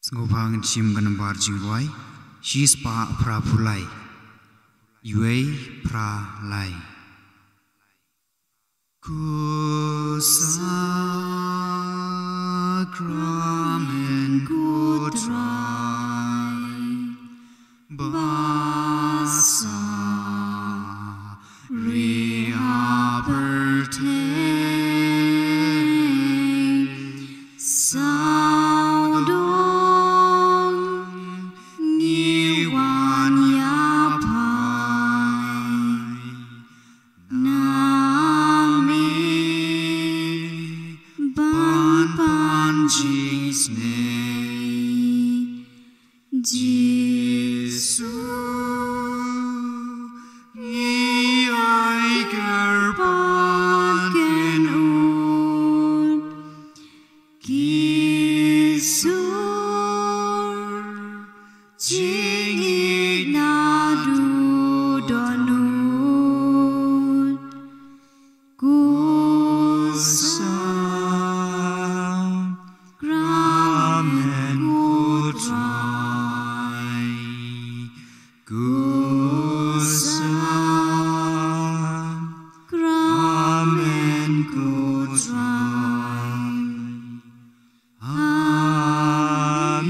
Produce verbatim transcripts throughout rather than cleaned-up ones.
Ngu bha ngan shim ka nambar jingrwai, shispah phra phew lai, wei phra lai. Ko Sakramen ko Trai, ba sa ri ha pyrthei, sawdong ngi wan ïa phi. Na me ban pan jingsnei, Jisu, ngi ai kyrpad kynnoh. Ki sur jingïeit naduh dohnud. Ko Sakramen ko Trai, ko Sakramen ko Trai. Amen.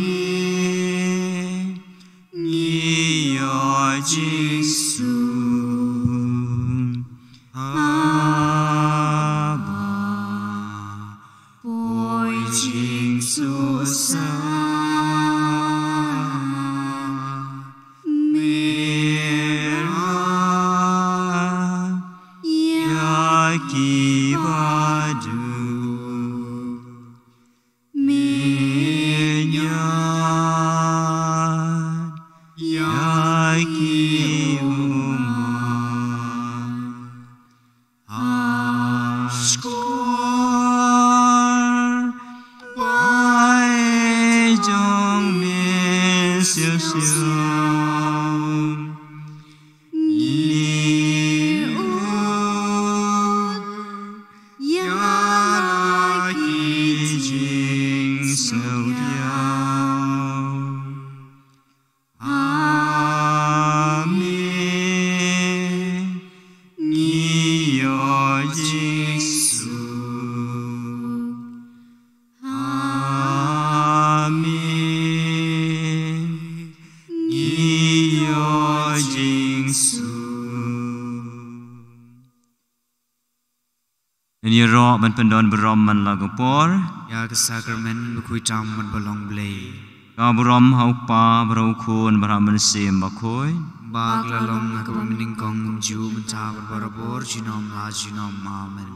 Ngi ïoh jingsuk. Haba poi jingsangsar, me ïarap ïa ki baduh, me ñiad ïa ki ummat. Ha shkor bai jong me shisha, ngi ïoh ïa la ki jingsngewdiaw. Amen. Ngi ïoh jingsuk. Amen. Ngi ïoh jingsuk. Ngin ïaroh ban pyndon burom man la ka por. Ïa ka sakramen bakhuid tam bad balong Blei. Ka burom ha u Kpa bad ha u Khun bad ha u Mynsiem Bakhuid. Ba ka la long ha kaba mynnyngkong kumjuh mynta bad barabor junom la junom. Amen.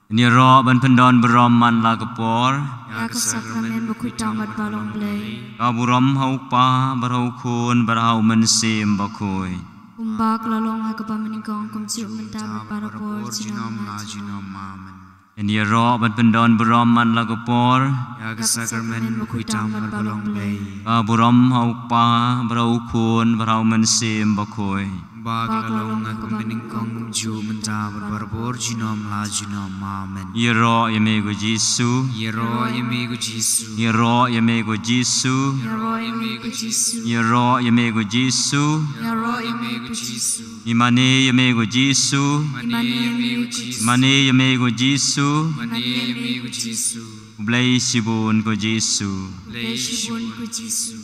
Ngin ïaroh ban pyndon burom man la ka por. Ïa ka sakramen bakhuid tam bad balong Blei. Ka burom ha u Kpa bad ha u Khun bad ha u Mynsiem Bakhuid. Kumba ka la long ha kaba mynnyngkong kumjuh mynta bad barabor junom la junom. Amen. Ngin ïaroh ban pyndon burom man la ka por. Ïa ka sakramen bakhuid tam bad balong Blei. Ka burom ha u Kpa bad ha u Khun bad ha u Mynsiem Bakhuid. Ba ka la long ha kaba mynnyngkong kumjuh mynta bad barabor junom la junom. Amen. Ïaroh ïa me ko Jisu. Ïaroh ïa me ko Jisu. Ïaroh ïa me ko Jisu. Ïaroh ïa me ko Jisu. Ïaroh ïa me ko Jisu. Ïaroh ïa me ko Jisu. Ngi mane ïa me ko Jisu. Ngi mane ïa me ko Jisu. Mane ïa me ko Jisu. Mane ïa me ko Jisu. Khublei shibun ko Jisu. Khublei shibun ko Jisu.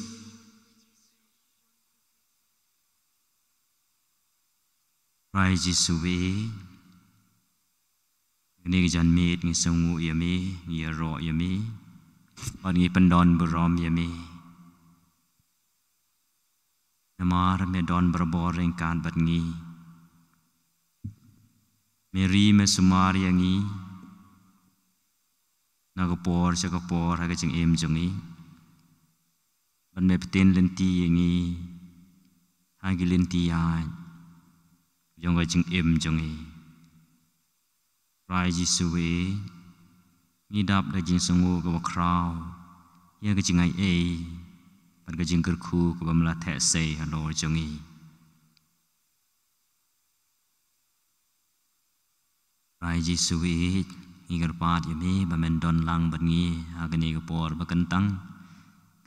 Trai Jisu ïeit, kane ka janmiet ngi sngewnguh ïa me, ngi ïaroh ïa me, bad ngi pyndon burom ïa me. Namar me don barabor ryngkat bad ngi. Me ri me sumar ïa ngi na ka por sha ka por ha ka jingim jong ngi. Bad me pynbeit lynti ïa ngi ha ki lynti ïaid jong ka jingim jong ngi. Trai Jisu ïeit, ngi dap da ka jingsngewnguh kaba khraw ïa ka jingaiei bad ka jingkyrkhu kaba me la theh sei halor jong ngi. Trai Jisu ïeit, ngi kyrpad ïa me ba men don lang bad ngi ha kane ka por ba kyntang.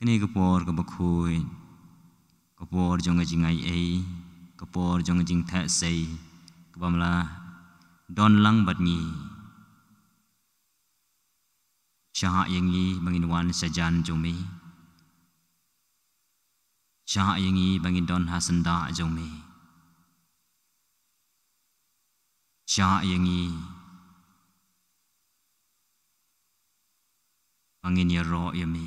Kane ka por kaba khuid, ka por jong ka jingaiei, ka por jong ka jingtheh sei, kaba me la don lang bad ngi. Shah ïa ngi ba ngin wan sha jan jong me. Shah ïa ngi ba ngin don ha syndah jong me. Shah ïa ngi ba ngin ïaroh ïa me.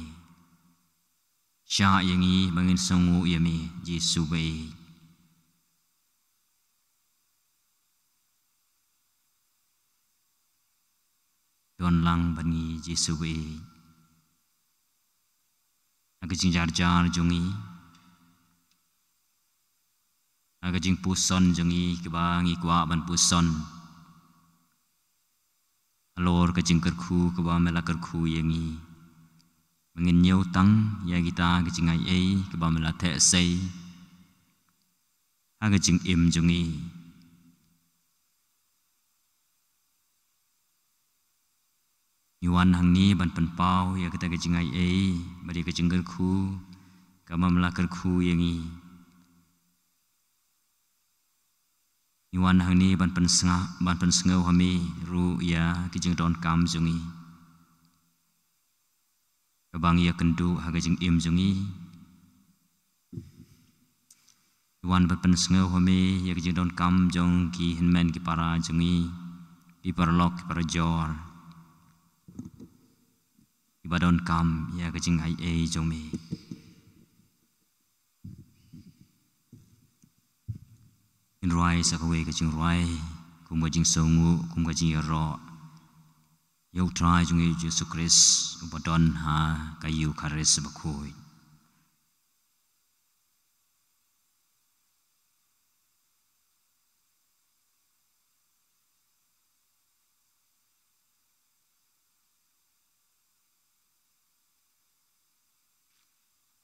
Shah ïa ngi ba ngin sngewnguh ïa me, Jisu ba ïeit. Don lang bad ngi, Jisu ba ïeit. Ha ka jingjarjar jong ngi, ha ka jingpuson jong ngi kaba ngi kwah ban puson, halor ka jingkyrkhu kaba me la kyrkhu ïa ngi, ba ngin ñiew tang ïa kita ki jingaiei kaba me la theh sei ha ka jingim jong ngi. Ngi wan hangne ban pynpaw ïa kata ka jingaiei bad ïa ka jingkyrkhu kaba me la kyrkhu ïa ngi. Ngi wan hangne ban pynsngew, ban pynsngew ha me ruh ïa ki jingdonkam jong ngi, kaba ngi ïakynduh ha ka jingim jong ngi. Ngi wan ban pynsngew ha me ïa ki jingdonkam jong ki hynmen ki para jong ngi, ki paralok ki parajor, kiba donkam ïa ka jingaiei jong me. Ngin rwai sa kawei ka jingrwai kum ka jingsngewnguh, kum ka jingïaroh ïa U Trai jong ngi Jisu Khrist uba don ha ka Eukharist bakhuid.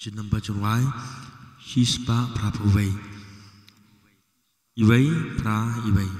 Jingim ba jingrwai shispah phraphew wei. Iwei phra iwei.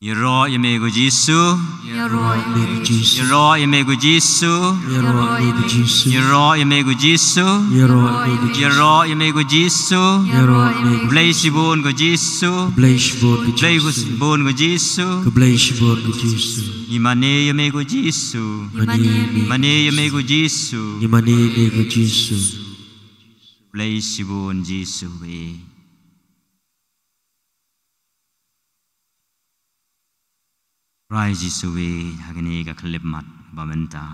Ïaroh ïa me ko Jisu. Ïaroh ïa me ko Jisu. Ïaroh ïa me ko Jisu. Ïaroh ïa me ko Jisu. Ïaroh ïa me ko Jisu. Ïaroh ïa me ko Jisu. Ïaroh ïa me ko Jisu. Khublei shibun ko Jisu. Khublei shibun ko Jisu. Khublei shibun ko Jisu. Khublei shibun ko Jisu. Ngi mane ïa me ko Jisu. Mane ïa me. Mane ïa me ko Jisu. Ngi mane ïa me ko Jisu. Khublei shibun Jisu eh. Trai Jisu eh, ha kane ka khyllipmat ba mynta,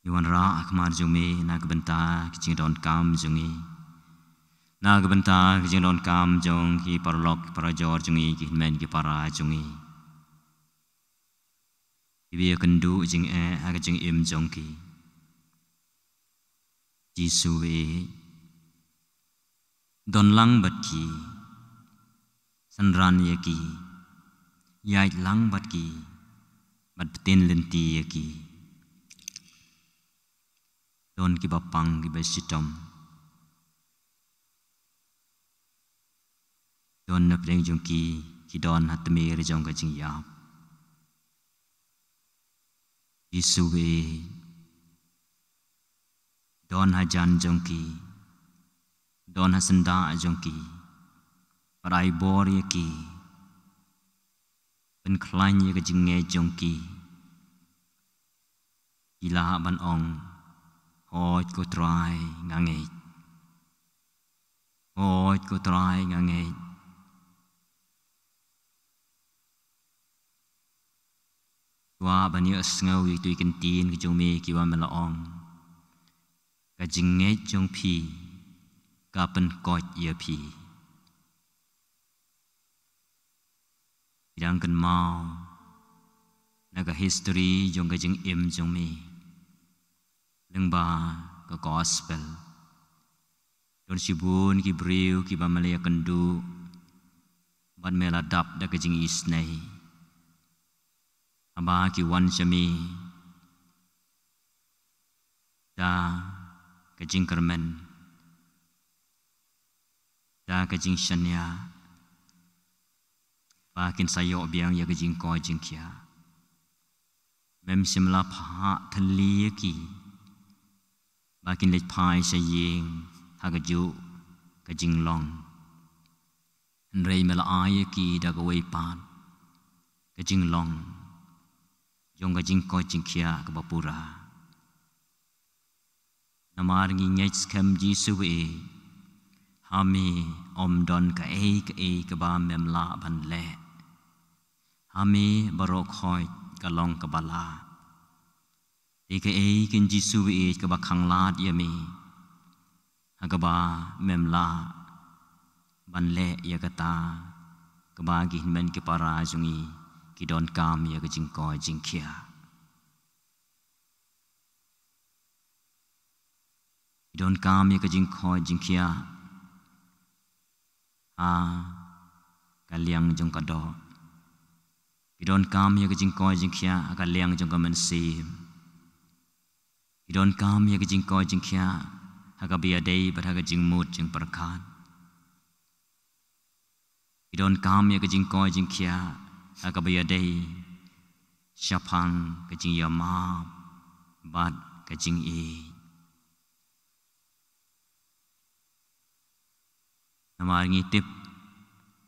ngi wanrah ha khmat jong me na ka bynta ka jingdonkam jong ngi, na ka bynta ka jingdonkam jong ki paralok parajor jong ngi, ki hynmen ki para jong ngi, kiba ïakynduh jingeh ha ka jingim jong ki. Jisu eh, don lang bad ki, synran ïa ki, ïaid lang bad ki, bad btin lynti ïa ki. Don kiba pang kiba shitom. Don na pdeng jong ki ki don ha tmier jong ka jingïap. Jisu eh, don hajan jong ki, don ha syndah jong ki, bad ai bor ïa ki, pynkhlaiñ ïa ka jingngeit jong ki. Ki lah ban ong, hooid ko Trai nga ngeit. Hooid ko Trai nga ngeit. Kwah ban ïohsngew ïa kito ki kyntien ka jong me kiba me la ong, ka jingngeit jong phi ka pynkoit ïa phi. Ngi dang kynmaw na ka history jong ka jingim jong me lyngba ka gospel. Don shibun ki briew kiba me la ïakynduh bad me la dap da ka jingisynei. Haba ki wan sha me da ka jingkyrmen, da ka jingshaniah, ba kin sa ïoh biang ïa ka jingkoit jingkhiah, mem shym la phah thylli ïa ki ba kin leit phai sha ïing ha kajuh ka jinglong. Hynrei me la ai ïa ki da kawei pat ka jinglong jong ka jingkoit jingkhiah kaba pura. Namar ngi ngeit skhem Jisu eh, ha me ym don kaei kaei kaba mem lah ban leh. Ha me baroh khoit ka long kaba lah. Te kaei kein Jisu eh kaba khanglad ïa me, ha kaba mem lah ban leh ïa kata kaba ki hynmen ki para jong ngi ki donkam ïa ka jingkoit jingkhiah. Ki donkam ïa ka jingkoit jingkhiah ha ka liang jong ka doh. Ki donkam ïa ka jingkoit jingkhiah ha ka liang jong ka mynsiem. Ki donkam ïa ka jingkoit jingkhiah ha kaba ïadei bad ha ka jingmut jingpyrkhat. Ki donkam ïa ka jingkoit jingkhiah ha kaba ïadei shaphang ka jingïamap bad ka jingïeit. Namar ngi tip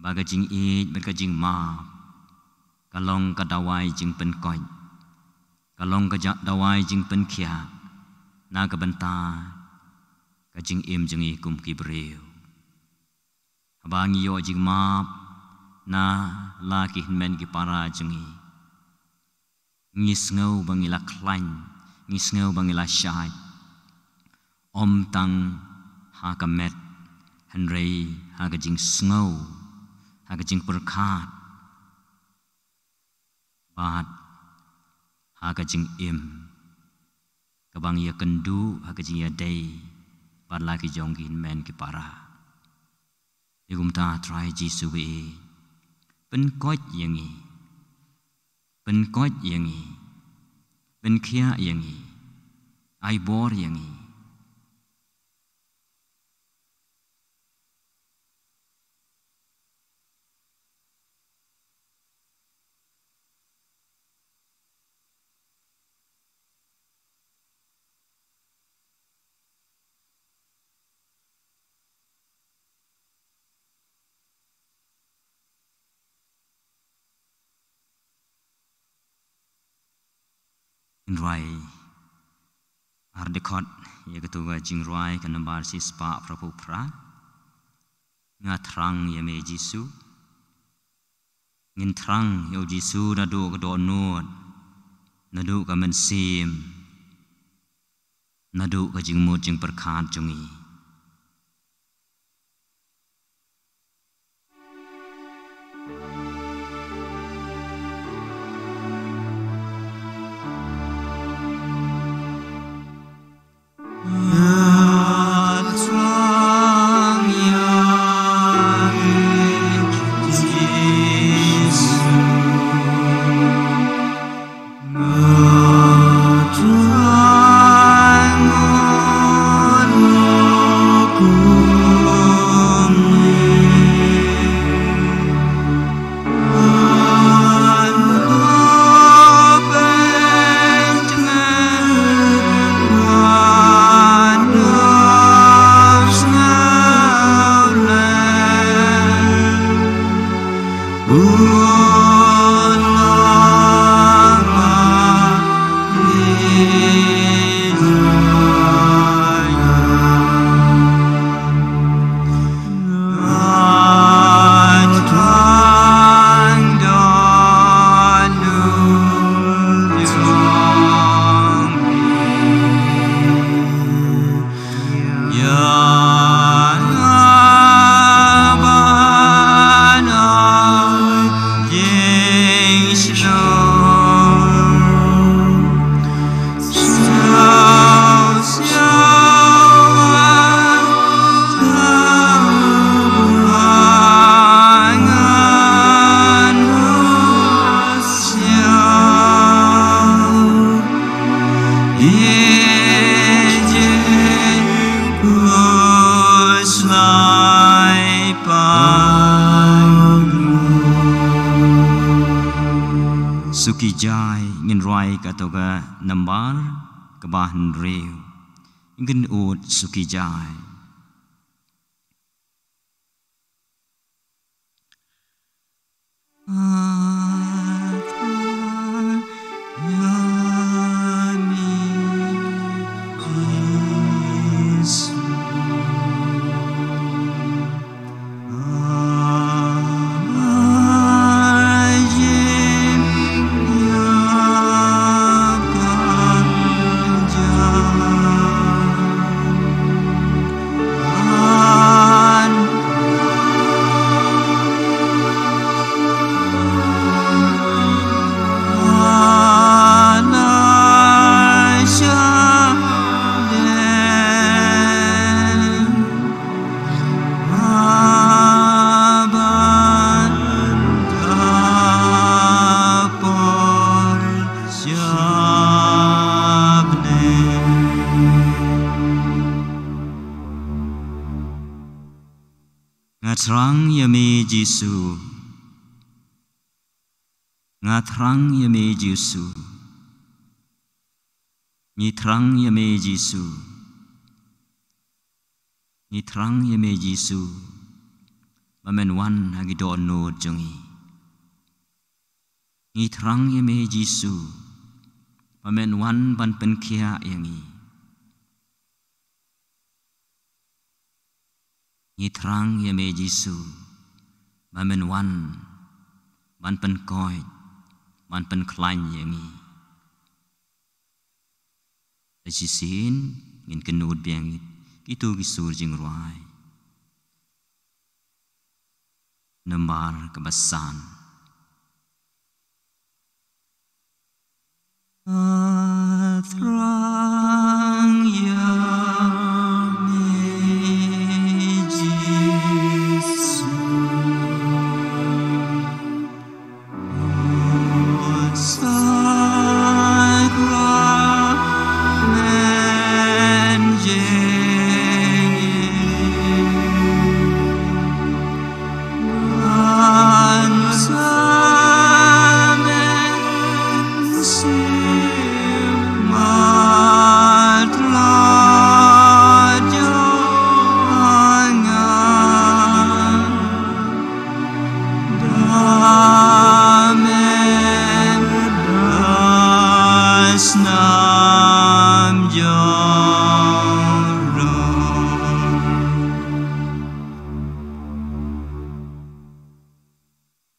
ba ka jingïeit bad ka jingmap ka long ka dawai jingpynkoit, ka long ka ja-, dawai jingpynkhiah na ka bynta ka jingim jong ngi kum ki briew. Haba ngi ïoh jingmap na la ki hynmen ki para jong ngi, ngi sngew ba ngi la khlaiñ, ngi sngew ba ngi la shait. Ym tang ha ka met, hynrei ha ka jingsngew, ha ka jingpyrkhat, bad ha ka jingim, kaba ngi ïakynduh ha ka jingïadei bad la ki jong ki hynmen ki para. Ïa kumta Trai Jisu, pynkoit ïa ngi, pynkoit ïa ngi, pynkhiah ïa ngi, ai bor ïa ngi. Ngin rwai ar dkhot ïa kato ka jingrwai ka nambar shispah phraphew phra. Nga thrang ïa me Jisu. Ngin thrang ïa u Jisu naduh ka dohnud, naduh ka mynsiem, naduh ka jingmut jingpyrkhat jong ngi. Suki jai, ngin rwai kato ka nambar kaba hynriew. Ngin ud suki jai. Thrang ïa me Jisu. Nga thrang ïa me Jisu. Ngi thrang ïa me Jisu. Ngi thrang ïa me Jisu. Ba men wan ha ki dohnud jong ngi. Ngi thrang ïa me Jisu. Ba men wan ban pynkhiah ïa ngi. Ngi thrang ïa me Jisu. Ba men wan ban pynkoit, ban pynkhlaiñ ïa ngi. Te shisien ngin kynnud biang kito ki sur jingrwai. Nambar kaba san. Thrang ïa me Jisu.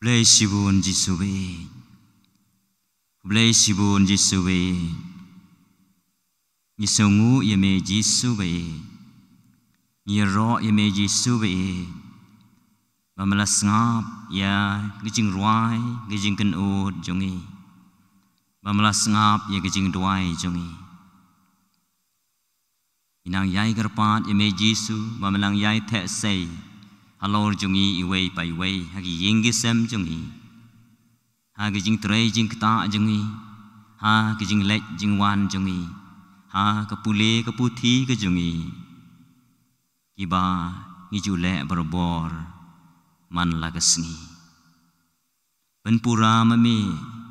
Khublei shibun Jisu ba ïeit. Khublei shibun Jisu ba ïeit. Ngi sngewnguh ïa me Jisu ba ïeit. Ngi ïaroh ïa me Jisu ba ïeit. Ba me la sngap ïa ka jingrwai, ka jingkynnoh jong ngi. Ba me la sngap ïa ka jingduwai jong ngi. Ngi nang ïai kyrpad ïa me Jisu, ba me nang ïai theh sei halor jong ngi iwei pa iwei, ha ki ïing ki sem jong ngi. Ha ki jingtrei jingktah jong ngi, ha ki jingleit jingwan jong ngi, ha ka pule ka puthi ka jong ngi. Kiba ngi ju leh barabor man la ka sngi. Pynpura ma me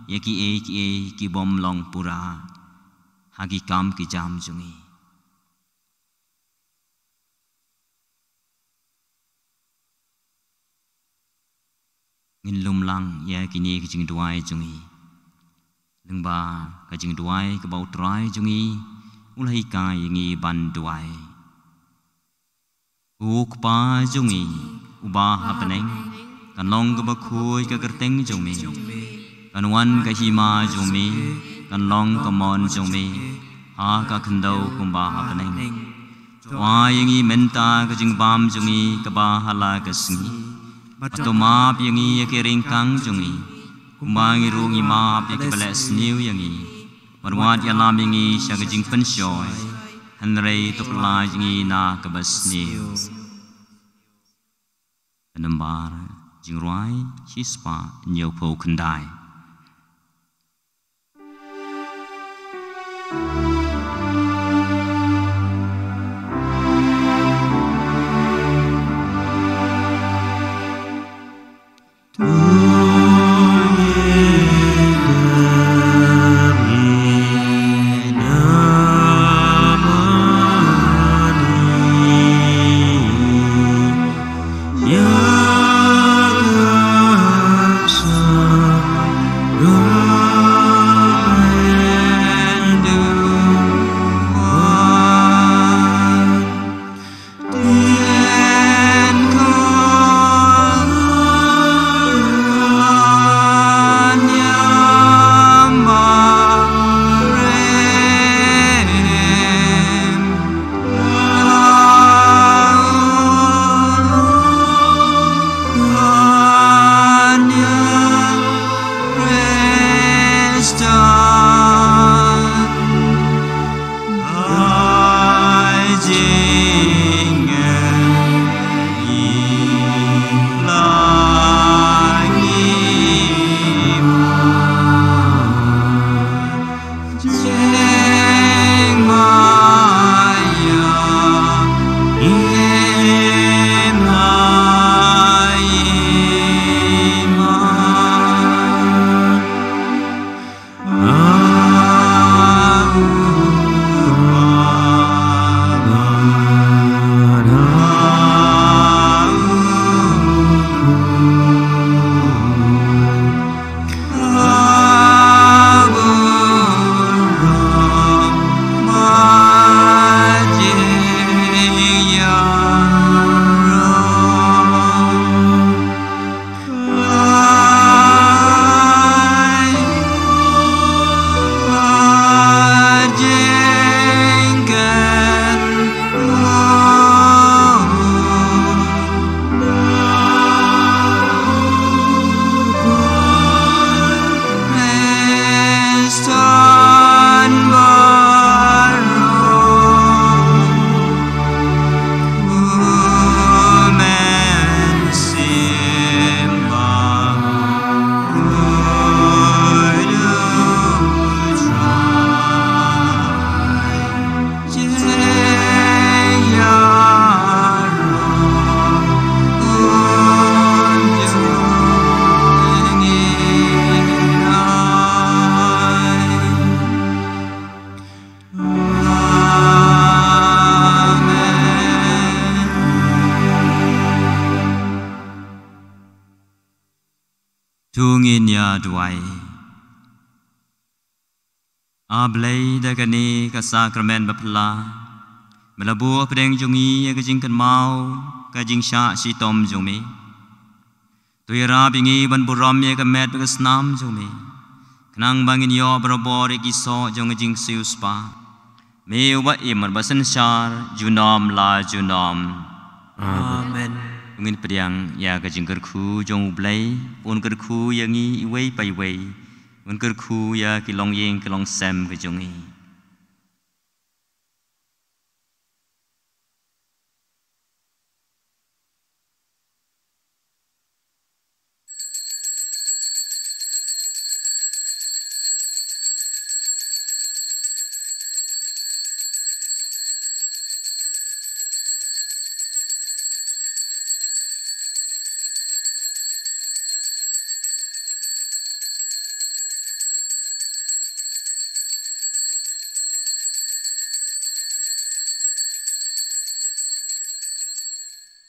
ïa kiei kiei ki bym long pura ha ki kam ki jam jong ngi. Ngin lum lang ïa kine ki jingduwai jong ngi. Lyngba ka jingduwai kaba U Trai jong ngi u la hikai ïa ngi ban duwai. Ko Kpa jong ngi uba ha bneng, kan long kaba khuid ka kyrteng jong me. Kan wan ka hima jong me, kan long ka mon jong me ha ka khyndew kumba ha bneng. To ai ïa ngi mynta ka jingbam jong ngi kaba ha la ka sngi. Bad to map ïa ngi ïa ki ryngkang jong ngi, kumba ngi ruh ngi map ïa kiba leh sniew ïa ngi. Bad wat ïalam ïa ngi sha ka jingpynshoi, hynrei to pyllait ïa ngi na kaba sniew. Ka nambar jingrwai shispah hynñiewphew khyndai. Ngin ïa duwai. A Blei, da kane ka sakramen bapla, me la buh hapdeng jong ngi ïa ka jingkynmaw ka jingshah shitom jong me. To ïarap ïa ngi ban burom ïa ka met bad ka snam jong me, khnang ba ngin ïoh barabor ïa ki soh jong ka jingsiewspah. Me uba im bad synshar junom la junom. Amen. Amen. Ngin pdiang ïa ka jingkyrkhu jong U Blei, un kyrkhu ïa ngi iwei pa iwei, un kyrkhu ïa ki longïing ki longsem ki jong ngi.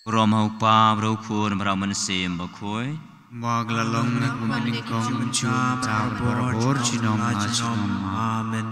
Burom ha U Kpa, bad ha U Khun, bad ha U Mynsiem Bakhuid. Ba ka la long na ka bynta nyngkong, mynta, bad barabor, junom la junom. Amen.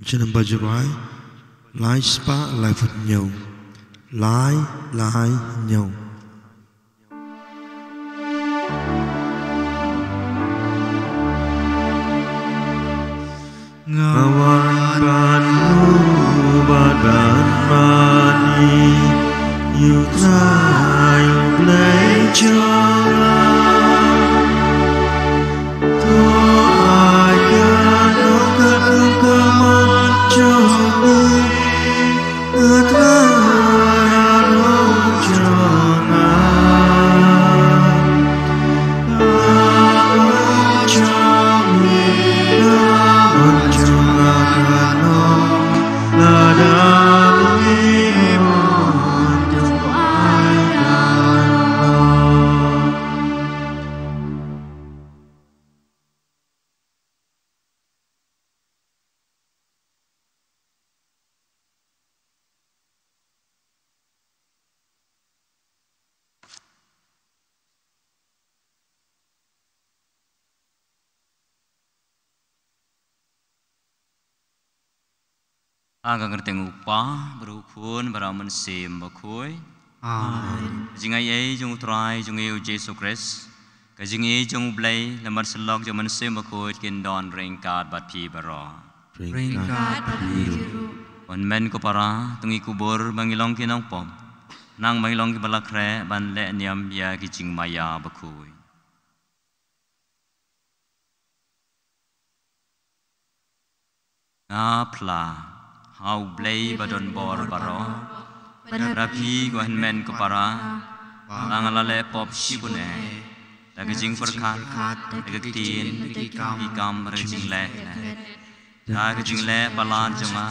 Jingïalam ba ju rai, lai spah laiphew hynñiew. Lai, lai, hynñiew. Nga wan ban ïoh bad ban mane ïa U Trai U Blei jong nga. To ai ïa nga katkum ka mon jong me. Ha ka kyrteng U Kpa, bad U Khun, bad U Mynsiem Bakhuid. Amen. Ka jingaiei jong U Trai jong ngi U Jisu Khrist, ka jingïeit jong U Blei, lem bad syllok jong U Mynsiem Bakhuid kin don ryngkat bad phi baroh. Ryngkat bad phi ruh. Ko hynmen ko para, to ngi kubur ba ngi long ki nongpop, khnang ba ngi long kiba la khreh ban leh niam ïa ki jingmaïa bakhuid. Nga phla ha U Blei ba don bor baroh, bad ha phi ko hynmen ko para, ba nga la leh pop shibun eh, da ka jingpyrkhat, da ka ktien, da ki kam, da ka jingleh kynnoh. Da ka jingleh palat jong nga,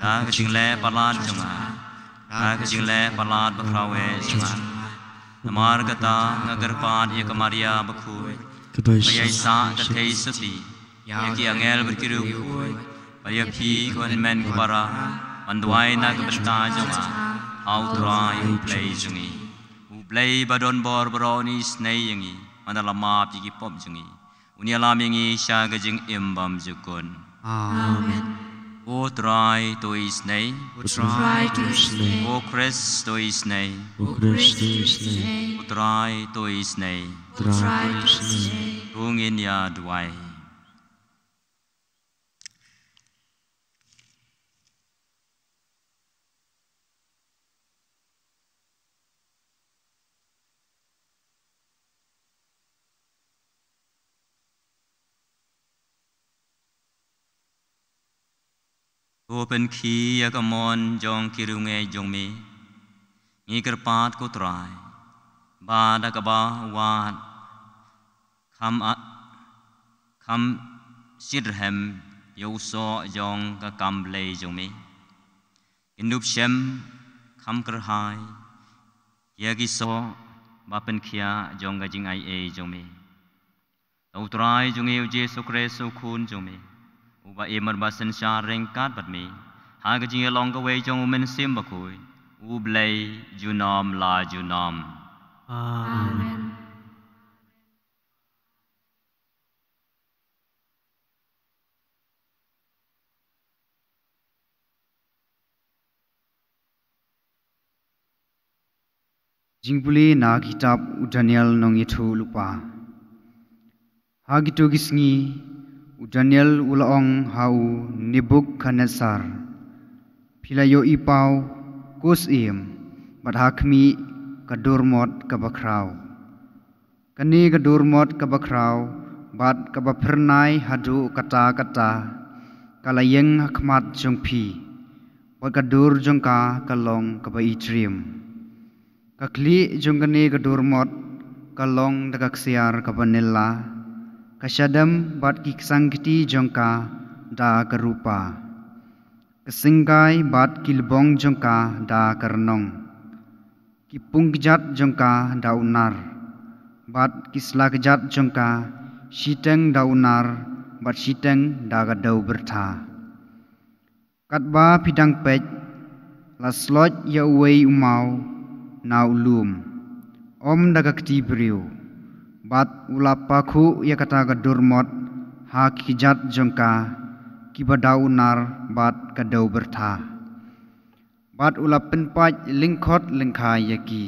da ka jingleh palat jong nga, da ka jingleh palat bakhraw eh jong nga. Namar kata nga kyrpad ïa ka Maria bakhuid, ka ïai sah ka thei sotti ïa ki angel bad ki riewkhuid, bad ïa phi ko hynmen ko para, ban duwai na ka bynta jong nga ha U Trai U Blei jong ngi. U Blei ba don bor baroh un isynei ïa ngi, bad un ïalam ïa ki pop jong ngi. Un ïalam ïa ngi sha ka jingim bymjukut. Amen. Ko Trai to isynei. Ko Trai to isynei. Ko Khrist to isynei. Ko Khrist to isynei. Ko Trai to isynei. Ko Trai to isynei. To ngin ïa duwai. To pynkiew ïa ka mon jong ki riewngeit jong me. Ngi kyrpad ko Trai ba da kaba wad kham a, kham shitrhem ïa u soh jong ka kam Blei jong me. Kin dup shem kham kyrhai ïa ki soh ba pynkhiah jong ka jingaiei jong me. To U Trai jong ngi U Jisu Khrist U Khun jong me, uba im bad ba synshar ryngkat bad me ha ka jingïalong kawei jong U Mynsiem Bakhuid, U Blei junom la junom. Amen. Jingpule na ka kitab u Daniel nongïathuhlypa. Ha kito ki sngi u Daniel u la ong ha u Nebukadnesar, phi la ïohi paw, ko syiem, bad ha khmih, ka durmot kaba khraw. Kane ka durmot kaba khraw bad kaba phyrnai haduh katta katta ka la ïeng ha khmat jong phi, bad ka dur jong ka ka long kaba itriem. Ka khlieh jong kane ka durmot ka long da ka ksiar kaba nylla, ka shadem bad ki ksangkti jong ka da ka rupa, ka syngkai bad ki lbong jong ka da ka rnong, ki pung kjat jong ka da u nar, bad ki sla kjat jong ka, shiteng da u nar bad shiteng da ka dew byrtha. Katba phi dang peit, la sloit ïa uwei u maw na u lum, ym da ka kti briew, bad u la pakhuh ïa kata ka durmot ha ki kjat jong ka kiba da u nar bad ka dew byrtha, bad u la pynpait lyngkhot lyngkhai ïa ki.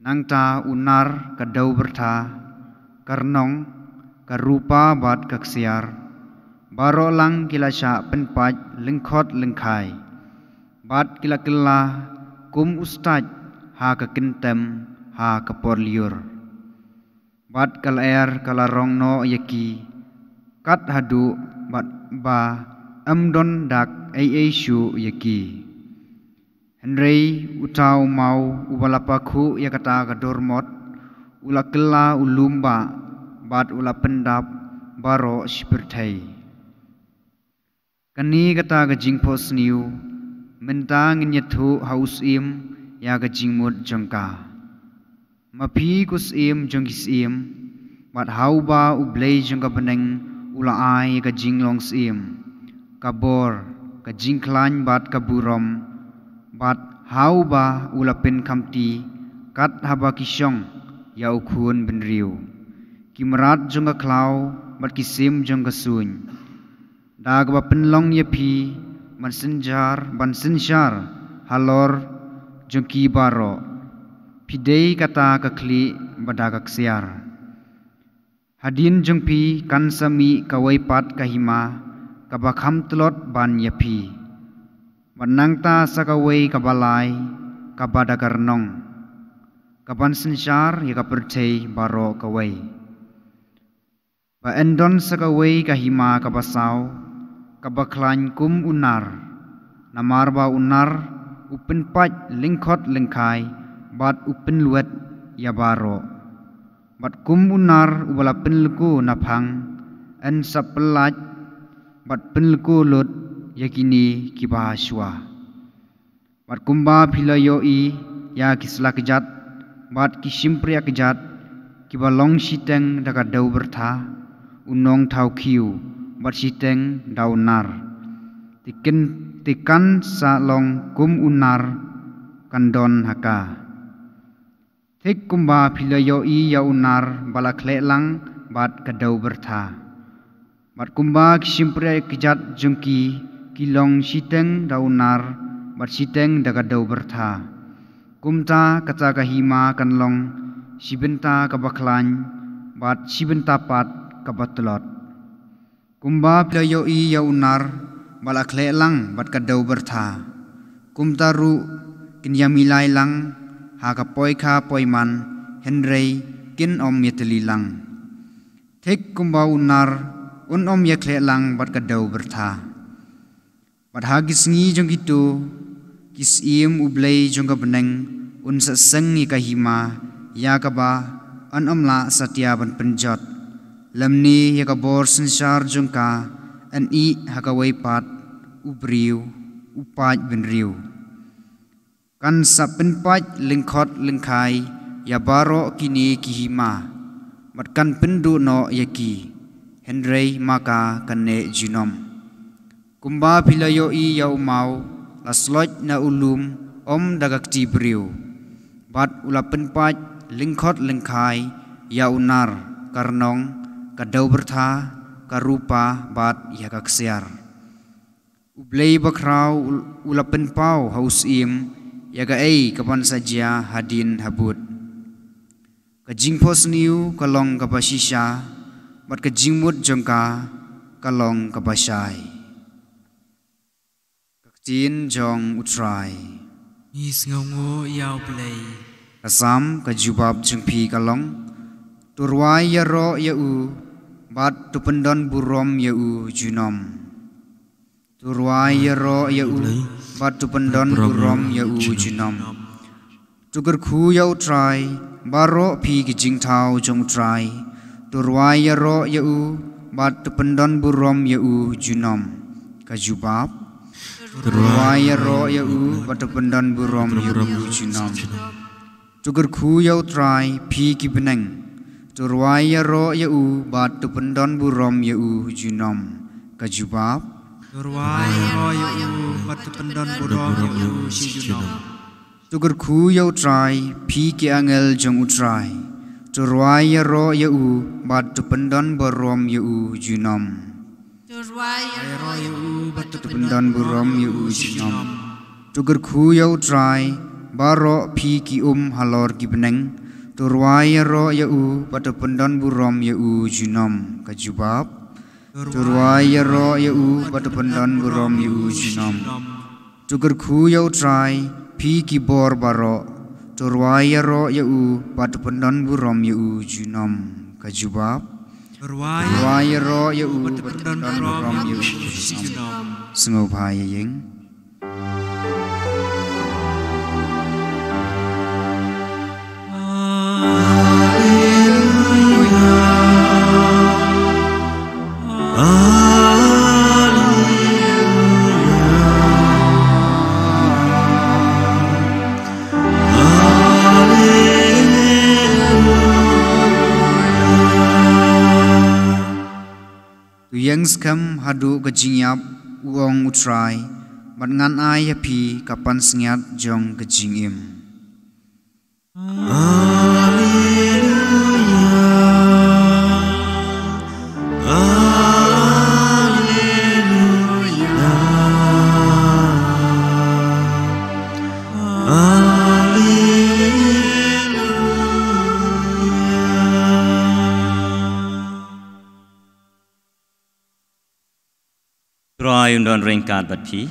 Nangta u nar, ka dew byrtha, ka rnong, ka rupa bad ka ksiar, baroh lang ki la shah pynpait lyngkhot lyngkhai, bad ki la kylla kum u stait ha ka kyntem ha ka por lyiur. Bad ka lyer ka la rong noh ïa ki, kat haduh bad ba ym don dak ei ei shuh ïa ki. Hynrei uta u maw uba la pakhuh ïa kata ka durmot, u la kylla u lum bah, bad u la pyndap baroh shi pyrthei. Kane kata ka jingphohsniew, mynta ngin ïathuh ha u syiem ïa ka jingmut jong ka. Ma phi ko syiem jong ki syiem, bad ha uba u Blei jong ka bneng u la ai ka jinglong syiem, ka bor, ka jingkhlaiñ bad ka burom, bad ha uba u la pynkhamti kat haba ki shong ïa u khun bynriew, ki mrad jong ka khlaw bad ki sim jong ka suiñ. Da kaba pynlong ïa phi ban synshar, ban synshar halor jong ki baroh, phi dei kata ka khlieh bad da ka ksiar. Hadien jong phi kan sa mih kawei pat ka hima kaba kham tlot ban ïa phi, bad nangta sa kawei kaba lai kaba da ka rnong, kaban synshar ïa ka pyrthei baroh kawei. Ba yn don sa kawei ka hima kaba saw, kaba khlaiñ kum u nar. Namar ba u nar u pynpait lyngkhot lyngkhai, bad u pynlwet ïa baroh. Bad kum u nar uba la pynlko na phang, yn sa pyllait bad pynlko lut ïa kine kiba shuwa. Bad kumba phi la ïohi ïa ki sla kjat bad ki shympriah kjat, kiba long shiteng da ka dew byrtha, u nongthaw khiew, bad shiteng da u nar. Te kin, te kan sa long kum u nar kan don ha ka. Thik kumba phi la ïohi ïa u nar ba la khleh lang bad ka dew byrtha. Bad kumba ki shympriah kjat jong ki, ki long shiteng da u nar, bad shiteng da ka dew byrtha. Kumta kata ka hima kan long, shi bynta kaba khlaiñ, bad shi bynta pat kaba tlot. Kumba phi la ïohi ïa u nar, ba la khleh lang bad ka dew byrtha. Kumta ruh, kin ïamilai lang, ha ka poikha poiman, hynrei kin ym ïatylli lang. Thik kumba u nar, un ym ïakhleh lang bad ka dew byrtha. Bad ha ki sngi jong kito, ki syiem u Blei jong ka bneng, un sa seng ïa ka hima, ïa kaba, yn ym lah satia ban pynjot. Lymne ïa ka bor synshar jong ka, yn ih ha kawei pat, u briew, u paid bynriew. Kan sa pynpait lyngkhot lyngkhai, ïa baroh kine ki hima. Bad kan pynduh noh ïa ki. Hynrei ma ka kan neh junom. Kumba phi la ïohi ïa u maw, la sloit na u lum, ym da ka kti briew. Bad u la pynpait lyngkhot lyngkhai, ïa u nar, ka rnong, ka dew byrtha, ka rupa, bad ïa ka ksiar. U Blei bakhraw u, u la pynpaw ha u syiem, ïa kaei kaban sa jia hadien habud. Ka jingphohsniew ka long kaba shisha, bad ka jingmut jong ka, ka long kaba shai. Ka ktien jong u Trai. Ngi sngewnguh ïa u Blei. Ka Salm ka jubab jong phi ka long. To rwai ïaroh ïa u, bad to pyndon burom ïa u junom. To rwai ïaroh ïa u, bad to pyndon burom ïa u junom. To kyrkhu ïa u Trai, baroh phi ki jingthaw jong u Trai. To rwai ïaroh ïa u, bad to pyndon burom ïa u junom. Ka jubab. To rwai ïaroh ïa u, bad to pyndon burom ïa u junom. To kyrkhu ïa u Trai, phi ki bneng. To rwai ïaroh ïa u, bad to pyndon burom ïa u junom. Ka jubab. To rwai ïaroh ïa u, bad to pyndon burom ïa u junom. To kyrkhu ïa u Trai, phi ki angel jong u Trai. To rwai ïaroh ïa u, bad to pyndon burom ïa u junom. To rwai ïaroh ïa u, bad to pyndon burom ïa u junom. To kyrkhu ïa u Trai, baroh phi ki um halor ki bneng. To rwai ïaroh ïa u, bad to pyndon burom ïa u junom. Ka jubab. To rwai ïaroh ïa u, bad to pyndon burom ïa u junom. To kyrkhu ïa u Trai, phi ki bor baroh. To rwai ïaroh ïa u, bad to pyndon burom ïa u junom. Ka jubab. To rwai ïaroh ïa u, bad to pyndon burom ïa u junom. Sngewbha ïa ïeng. To ïeng skhem haduh ka jingïap, u ong u Trai, bad ngan ai ha phi ka pansngiat jong ka jingim. Alleluia, alleluia, alleluia. Trai un don ryngkat bad phi.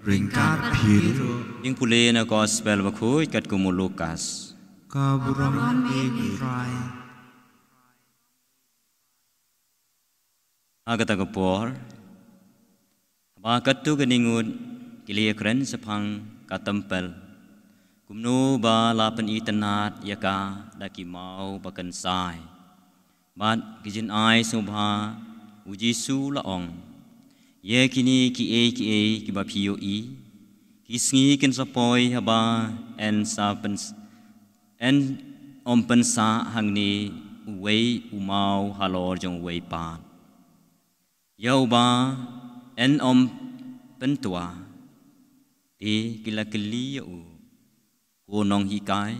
Ryngkat bad phi ruh. Jingpule na Gospel bakhuid katkum u Lukas. Ka burom ïa u Trai. Ha kata ka por, haba katto katne ngut ki la ïakren shaphang ka templ, kumno ba la pynitynnad ïa ka da ki maw ba kynsai bad ki jynai sngewbha, u Jisu u la ong, ïa kine kiei kiei kiba phi ïohi, ki sngi kin sa poi haba yn sa pyn-, yn ym pynsah hangne uwei u maw halor jong uwei pat. Ïa uba yn ym pyntwa, te ki la kylli ïa u, ko nonghikai,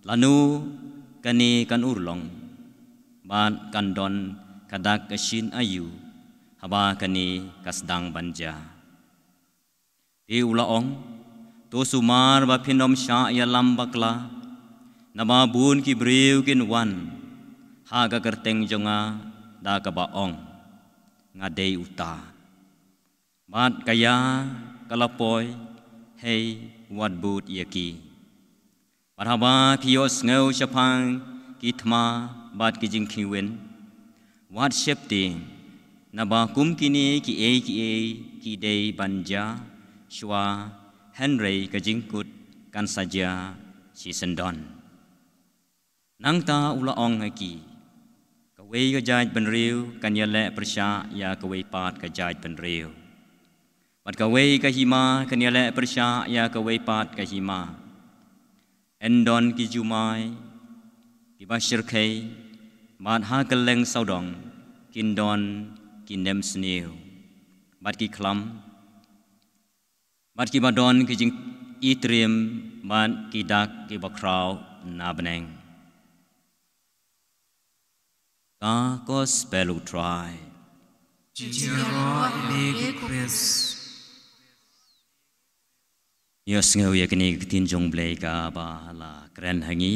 lano kane kan urlong, bad kan don ka dak ka shin aïu, haba kane ka sdang ban jia. Te u la ong, to sumar ba phin ym shah ïalam bakla, naba bun ki briew kin wan ha ka kyrteng jong nga da kaba ong, nga dei uta. Bad ka ïa ka la poi, hei, wat bud ïa ki. Bad haba phi ïohsngew shaphang ki thma bad ki jingkhñiwin, wat sheptieng, naba kum kine kiei kiei ki dei ban jia shuwa, hynrei ka jingkut kan sa jia shisyndon. Nangta u la ong ha ki, kawei ka jaitbynriew kan ïaleh pyrshah ïa kawei pat ka jaitbynriew, bad kawei ka hima kan ïaleh pyrshah ïa kawei pat ka hima. Yn don ki jumai kiba shyrkhei, bad ha kylleng sawdong kin don ki nemsniew, bad ki khlam, bad kiba don ki jingitriem, bad ki dak kiba khraw na bneng. Ka Gospel U Trai. Jingïaroh ïa me, ko Khrist. Ïohsngew ïa kane ka ktien jong U Blei kaba la kren ha ngi,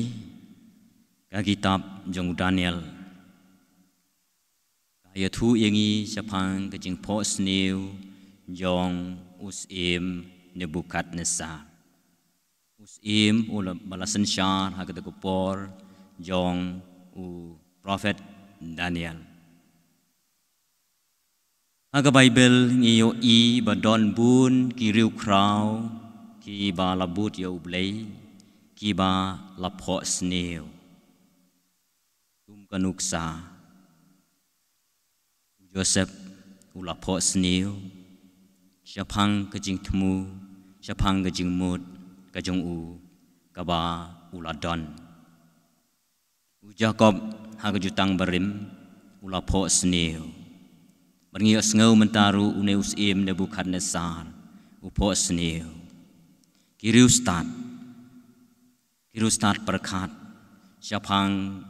ka kitab jong u Daniel. Ka ïathuh ïa ngi shaphang ka jingphohsniew jong u syiem Nebukadnesar. U syiem u la, ba la synshar ha kata ka por jong u prophet Daniel. Ha ka Baibl ngi ïohi ba don bun ki riewkhraw kiba la bud ïa U Blei, kiba la phohsniew. Kum ka nuksa, u Joseph u la phohsniew shaphang ka jingthmu, shaphang ka jingmut ka jong u kaba u la don. U Jakob ha ka jutang barim u la phohsniew. Bad ngi ïohsngew mynta ruh une u syiem Nebukadnesar u phohsniew. Ki riewstad, ki riewstad pyrkhat shaphang,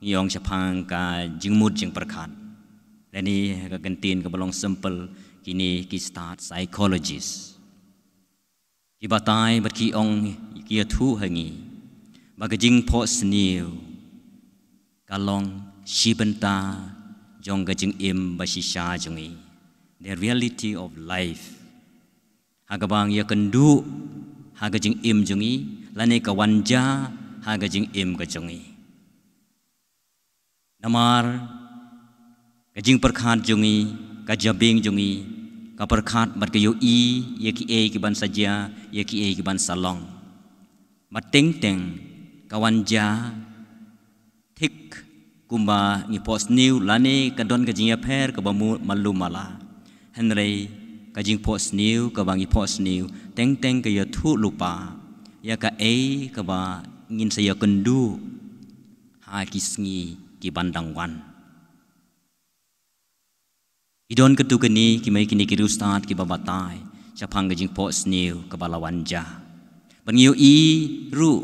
ngi ong shaphang ka jingmut jingpyrkhat. Lane ha ka kyntien kaba long simple, kine ki stad psychologist. Ki batai bad ki ong, ki ïathuh ha ngi ba ka jingphohsniew ka long shi bynta jong ka jingim ba shisha jong ngi. The reality of life. Ha kaba ngi ïakynduh ha ka jingim jong ngi, lane ka wan jia ha ka jingim ka jong ngi. Namar ka jingpyrkhat jong ngi, ka jabieng jong ngi, ka pyrkhat bad ka ïohi ïa kiei kiban sa jia, ïa kiei kiban sa long. Bad teng teng ka wan jia thik kumba ngi phohsniew, lane ka don ka jingïapher kaba mut malu mala. Hynrei ka jingphohsniew kaba ngi phohsniew teng teng ka ïathuh lypa ïa kaei kaba ngin sa ïakynduh ha ki sngi kiban dang wan. Ki don katto katne ki mei kine ki riewstad kiba batai shaphang ka jingphohsniew kaba la wan jia. Bad ngi ïohi ruh,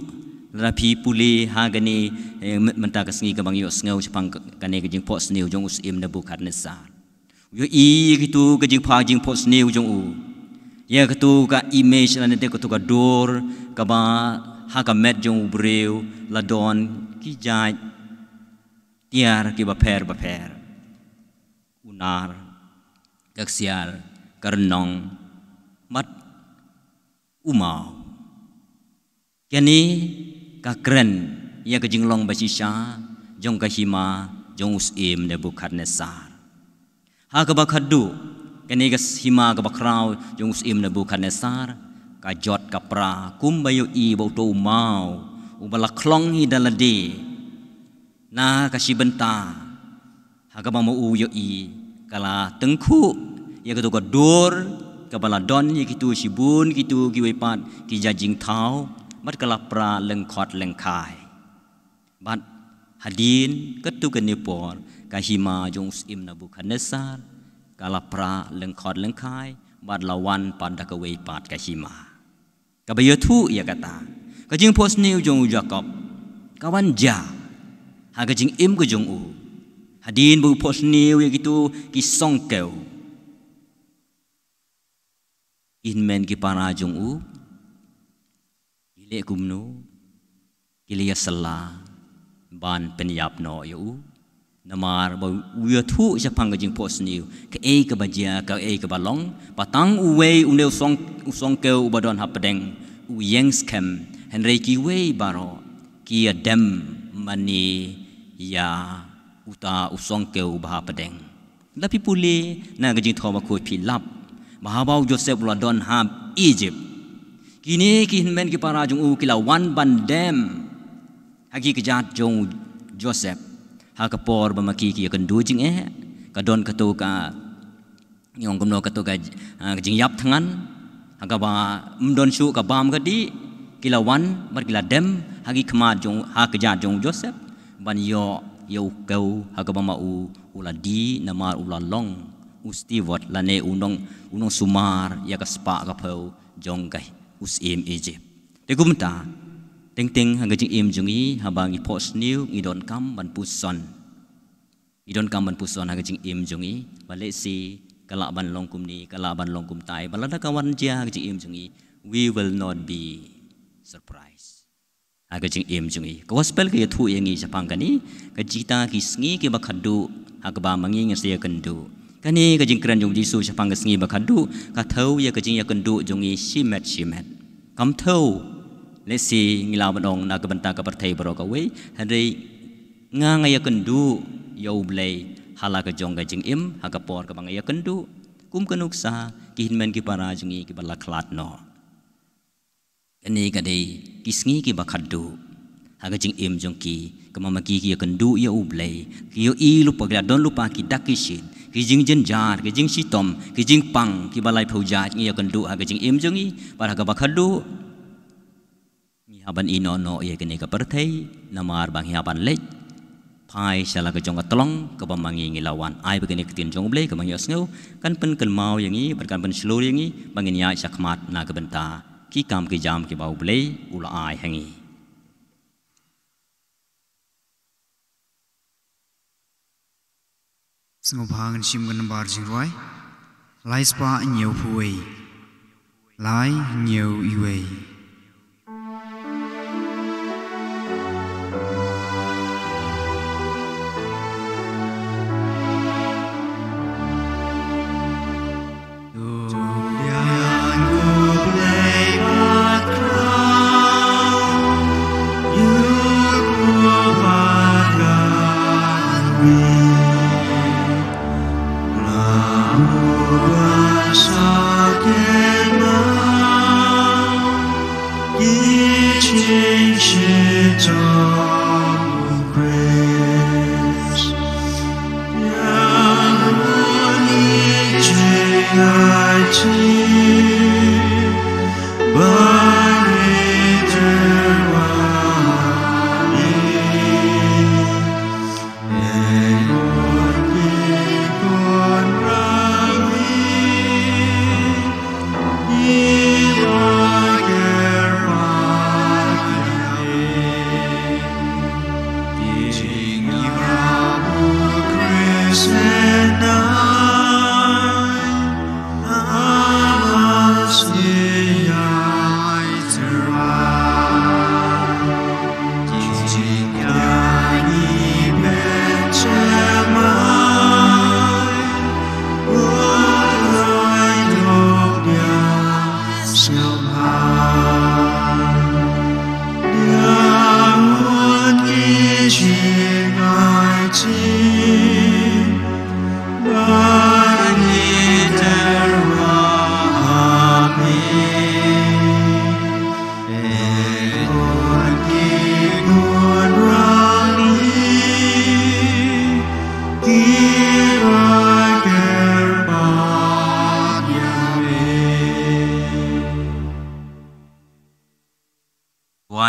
lada phi pule ha kane, eh, mynta ka sngi kaba ngi ïohsngew shaphang ka, kane ka jingphohsniew jong u syiem Nebukadnesar. Ïohi ïa kito ka jingpha jingphohsniew jong u, ïa kato ka image lane te kato ka dur kaba ha ka met jong u briew la don ki jait tiar kiba pher ba pher. U nar, ka ksiar, ka rnong, bad u maw. Kane ka kren ïa ka jinglong ba shisha jong ka hima jong u syiem Nebukadnesar. Ha kaba khadduh, kane ka hima kaba khraw jong u syiem Nebukadnesar ka jot ka pra kumba ïohi ba uto u maw uba la khlong hi da lade na ka shi bynta. Ha kaba ma u ïohi ka la tyngkhuh ïa kato ka dur kaba la don ïa kito shibun kito kiwei pat ki jait jingthaw, bad ka la pra lyngkhot lyngkhai. Bad hadien katto katne por ka hima jong u syiem Nebukhadnessar ka la prah lyngkhot lyngkhai bad la wan pat da kawei pat ka hima. Kaba ïathuh ïa kata, ka jingphohsniew jong u Jakob ka wan jia ha ka jingim ka jong u. Hadien ba u phohsniew ïa kito ki song kew, ki hynmen ki para jong u ki leh kumno? Ki la ïasylla ban pynïap noh ïa u. Namar ba u ïathuh shaphang ka jingphohsniew, kaei kaba jia, kaei kaba long, ba tang uwei, une u song, u song kew uba don hapdeng, u ïeng skhem, hynrei kiwei baroh ki ïadem mane ïa uta u song kew uba hapdeng. Lada phi pule na ka Jingthoh Bakhuid phi lap ba haba u Joseph u la don ha Egypt, kine ki hynmen ki para jong u ki la wan ban dem ha ki kjat jong u Joseph. Ha ka por ba ma ki ki ïakynduh jingeh, ka don kato ka, ngi ong kumno, kato ka, ah, ka jingïap thngan, ha kaba ym don shuh ka bam ka dih, ki la wan bad ki la dem ha ki khmat jong, ha kjat jong u Joseph ban ïoh ïa u kew ha kaba ma u u la dih, namar u la long u steward lane u nong, u nongsumar ïa ka spah ka phew jong ka, u syiem Egypt. Te kumta, teng teng ha ka jingim jong ngi, haba ngi phohsniew, ngi donkam ban puson. Ngi donkam ban puson ha ka jingim jong ngi, ba lehse ka lah ban long kumne, ka lah ban long kumtai, ba lada ka wan jia ha ka jingim jong ngi, we will not be surprised. Ha ka jingim jong ngi, ka gospel ka ïathuh ïa ngi shaphang kane, ka jingïaid ki sngi kiba khadduh ha kaba ma ngi ngin sa ïakynduh. Kane ka jingkren jong u Jisu shaphang ka sngi ba khadduh ka thew ïa ka jingïakynduh jong ngi shimet shimet. Kam thew lehse ngi lah ban ong na ka bynta ka pyrthei baroh kawei, hynrei nga nga ïakynduh ïa U Blei ha la ka jong ka jingim, ha ka por kaba nga ïakynduh. Kum ka nuksa, ki hynmen ki para jong ngi kiba la khlad noh. Kane ka dei ki sngi kiba khadduh ha ka jingim jong ki, kaba ma ki ki ïakynduh ïa U Blei, ki ïohi lypa, ki la don lypa ki dak ki shit, ki jingjynjar, ki jingshitom, ki jingpang, kiba laiphew jait ngi ïakynduh ha ka jingim jong ngi, bad ha kaba khadduh ngi hap ban ïehnoh noh ïa kane ka pyrthei, namar ba ngi hap ban leit phai sha la ka jong ka tlong kaba ma ngi ngi la wan. Ai ba kane ka ktien jong U Blei kaba ngi ïohsngew kan pynkynmaw ïa ngi bad kan pynshlur ïa ngi ba ngin ïaid shakhmat na ka bynta ki kam ki jam kiba U Blei u la ai ha ngi. Sngewbha ngin shim ka nambar jingrwai lai spah hynñiewphew wei. Lai hynñiew iwei.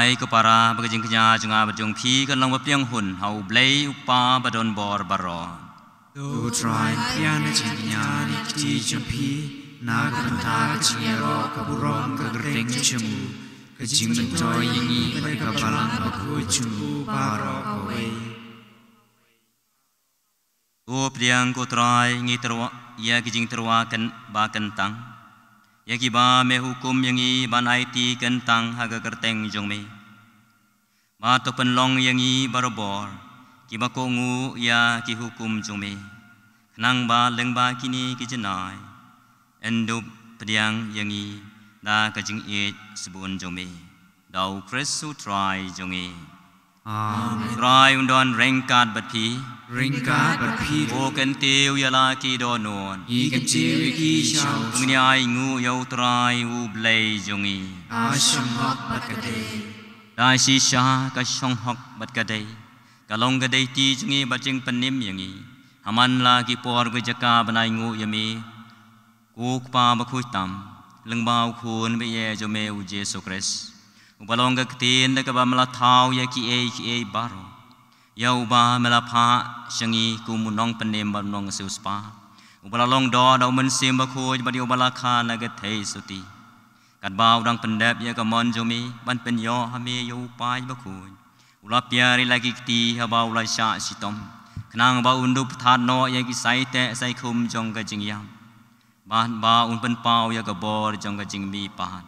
Ai ko para, ba ka jingkñia jong nga bad jong phi kan long ba pdiang hun ha U Blei U Kpa ba don bor baroh. To Trai, pdiang na jingkñia ne kti jong phi, na ka bynta ka jingïaroh ka burom ka kyrteng jong u, ka jingmyntoi ïa ngi bad ka balang bakhuid jong u baroh kawei. To pdiang ko Trai, ngi tyrwa ïa ki jingtyrwa kyn ba kyntang, ïa kiba me hukum ïa ngi ban aiti kyntang ha ka kyrteng jong me. Ba to pynlong ïa ngi barabor kiba kohnguh ïa ki hukum jong me, khnang ba lyngba kine ki jinai yn dup pdiang ïa ngi da ka jingïeit shibun jong me. Da U Khrist U Trai jong ngi. Amen. Trai un don ryngkat bad phi. Ryngkat bad phi. To kyntiew ïa la ki dohnud. Ngi kyntiew ïa ki sha u. To ngin ïa ainguh ïa U Trai U Blei jong ngi. Ka shemphang bad ka dei. Da shisha ka shemphang bad ka dei. Ka long ka dei ti jong ngi bad jingpynim ïa ngi. Ha man la ki por ki jaka ban ainguh ïa me, ko Kpa bakhuid tam, lyngba U Khun baïeit jong me U Jisu Khrist, uba long ka ktien da kaba me la thaw ïa kiei kiei baroh, ïa uba me la phah sha ngi kum u nongpynim bad u nongsiewspah, uba la long doh da U Mynsiem Bakhuid bad ïa uba la kha na ka theisotti. Katba u dang pyndep ïa ka mon jong me ban pynïoh ha me ïa U Paid Bakhuid, u la piar ïa la ki kti haba u la shah shitom, khnang ba un dup thad noh ïa ki saiteh saikhum jong ka jingïap, bad ba un pynpaw ïa ka bor jong ka jingmihpat.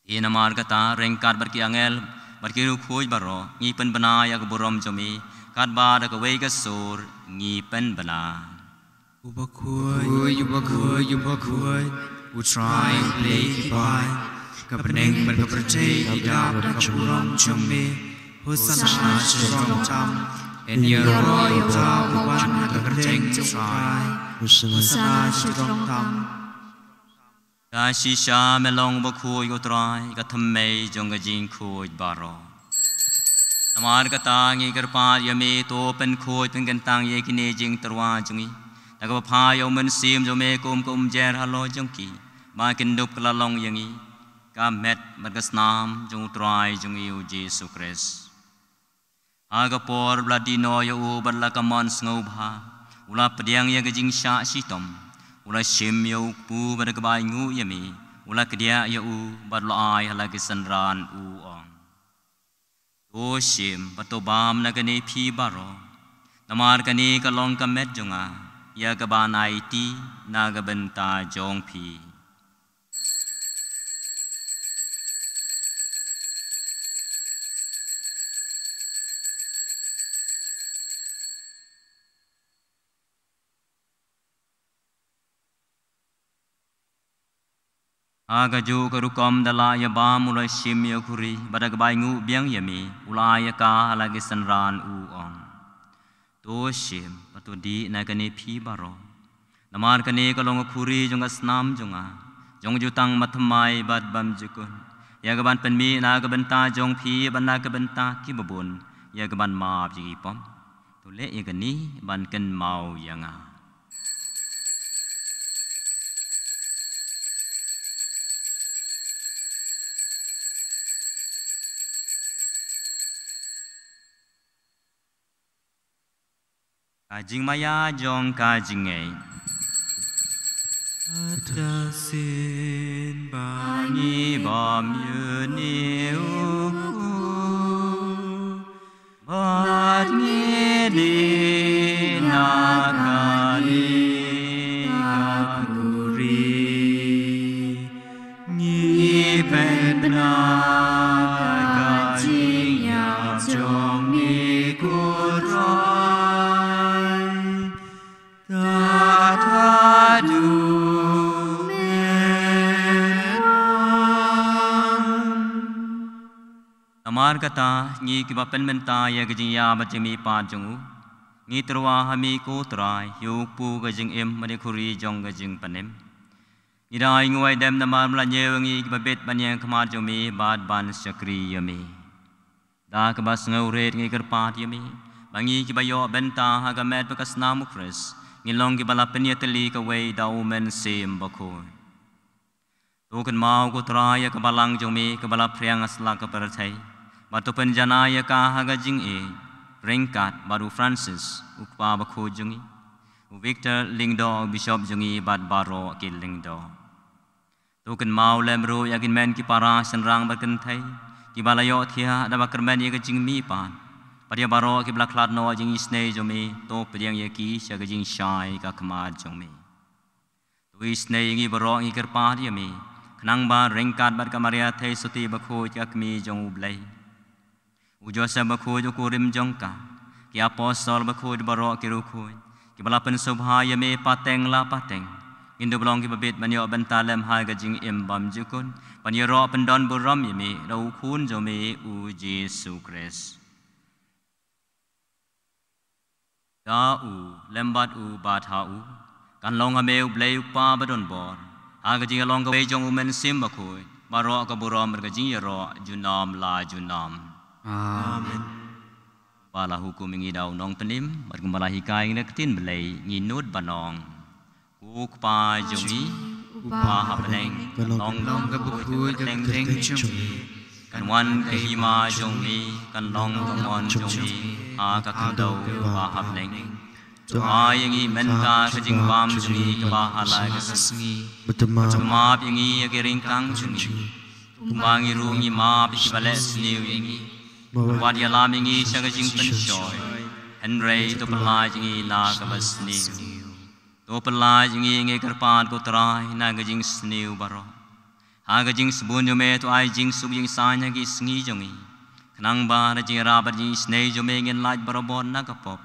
Te namar kata, ryngkat bad ki angel bad ki riewkhuid baroh, ngi pynbna ïa ka burom jong me, katba da kawei ka sur ngi pynbna: U bakhuid, u bakhuid, u bakhuid, U Trai U Blei ki bai. Ka bneng bad ka pyrthei ki dap da ka burom jong me. Hosana sha jrong tam. Yn ïaroh ïa uta uba wan ha ka kyrteng U Trai. Hosana sha jrong tam. Da shisha me long bakhuid ko Trai, ka thymmei jong ka jingkhuid baroh. Namar kata ngi kyrpad ïa me, to pynkhuid pynkyntang ïa kine jingtyrwa jong ngi da kaba phah ïa U Mynsiem jong me kum ka umjer halor jong ki, ba kin dup kylla long ïa ngi ka met bad ka snam jong U Trai jong ngi U Jisu Khrist. Ha ka por ba la dih noh ïa u bad la ka mon sngewbha, u la pdiang ïa ka jingshah shitom, u la shim ïa u kpu bad da kaba ainguh ïa me, u la kdiah ïa u bad u la ai ha la ki synran, u ong: To shim bad to bam na kane phi baroh, namar kane ka long ka met jong nga, ïa kaban aiti na ka bynta jong phi. Ha kajuh ka rukom da la ïa bam u la shim ïa u khuri, bad da kaba ainguh biang ïa me, u la ai ïa ka ha la ki synran, u ong: To shim bad to dih na kane phi baroh, namar kane ka long ka khuri jong ka snam jong nga, jong ka jutang bathymmai bad bymjukut, ïa kaban pynmih na ka bynta jong phi bad na ka bynta kiba bun, ïa kaban map ïa ki pop. To leh ïa kane ban kynmaw ïa nga. Ka jingmaïa jong ka jingngeit. Kata shisien ba ngi bam ïa une u kpu, bad ngi dih na kane ka khuri, ngi pynbna ka jingïap jong me, ko Trai, tad haduh me wan. Namar kata, ngi kiba pynmynta ïa ka jingïap bad jingmihpat jong u, ngi tyrwa ha me ko Trai, ïa u kpu ka jingim bad ïa ka khuri jong ka jingpynim. Ngi da ainguh aidem namar ba me la ñiew ïa ngi kiba bit ban ïeng ha khmat jong me bad ban shakri ïa me. Da kaba sngewrit ngi kyrpad ïa me ba ngi kiba ïoh bynta ha ka met bad ka snam u Khrist, ngin long kiba la pynïatylli kawei da u Mynsiem Bakhuid. To kynmaw ko Trai ïa ka balang jong me kaba la phriang ha slak ka pyrthei, bad to pynjanai ïa ka ha ka jingïeit ryngkat bad u Francis u kpa bakhuid jong ngi, u Victor Lyngdoh u bishop jong ngi bad baroh ki Lyngdoh. To kynmaw lem ruh ïa ki hynmen ki para shynrang bad kynthei kiba la ïohthiah da ba kyrmen ïa ka jingmihpat, bad ïa baroh kiba la khlad noh ïa ka jingisynei jong me, to pdiang ïa ki sha ka jingshai ka khmat jong me. To isynei ïa ngi baroh, ngi kyrpad ïa me, khnang ba ryngkat bad ka Maria Theisotti bakhuid ka Kmie jong U Blei, u Joseph bakhuid u kurim jong ka, ki apostol bakhuid baroh ki riewkhuid kiba la pynsngewbha ïa me pateng la pateng, ngin dup long kiba bit ban ïoh bynta lem ha ka jingim bymjukut, ban ïaroh pyndonburom ïa me da u Khun jong me u Jisu Khrist. Da u, lem bad u, bad ha u, kan long ha me U Blei U Kpa badonbor, ha ka jingïalong kawei jong U Mynsiem Bakhuid, baroh ka burom bad ka jingïaroh junom la junom. Amen. Ba la hukum ïa ngi da u Nongpynim bad kumba la hikai ïa ngi da ka ktien Blei, ngi nud ban ong: Ko Kpa jong ngi uba ha bneng, kan long, long ka bakhuid ka kyrteng jong me, kan wan ka hima jong me, kan long ka mon jong me ha ka khyndew uba ha bneng. To ai ïa ngi mynta ka jingbam jong ngi kaba ha la ka sngi. Bad to map ïa ngi ïa ki ryngkang jong ngi, kumba ngi ruh ngi map ïa kiba leh sniew ïa ngi. Wat ïalam ïa ngi sha ka jingpynshoi, hynrei to pyllait ïa ngi na kaba sniew. To pyllait ïa ngi, ngi kyrpad ko Trai, na ka jingsniew baroh. Ha ka jingsbun jong me to ai jingsuk jingsaiñ ha ki sngi jong ngi, khnang ba da ka jingïarap bad jingisynei jong me ngin lait barabor na ka pop,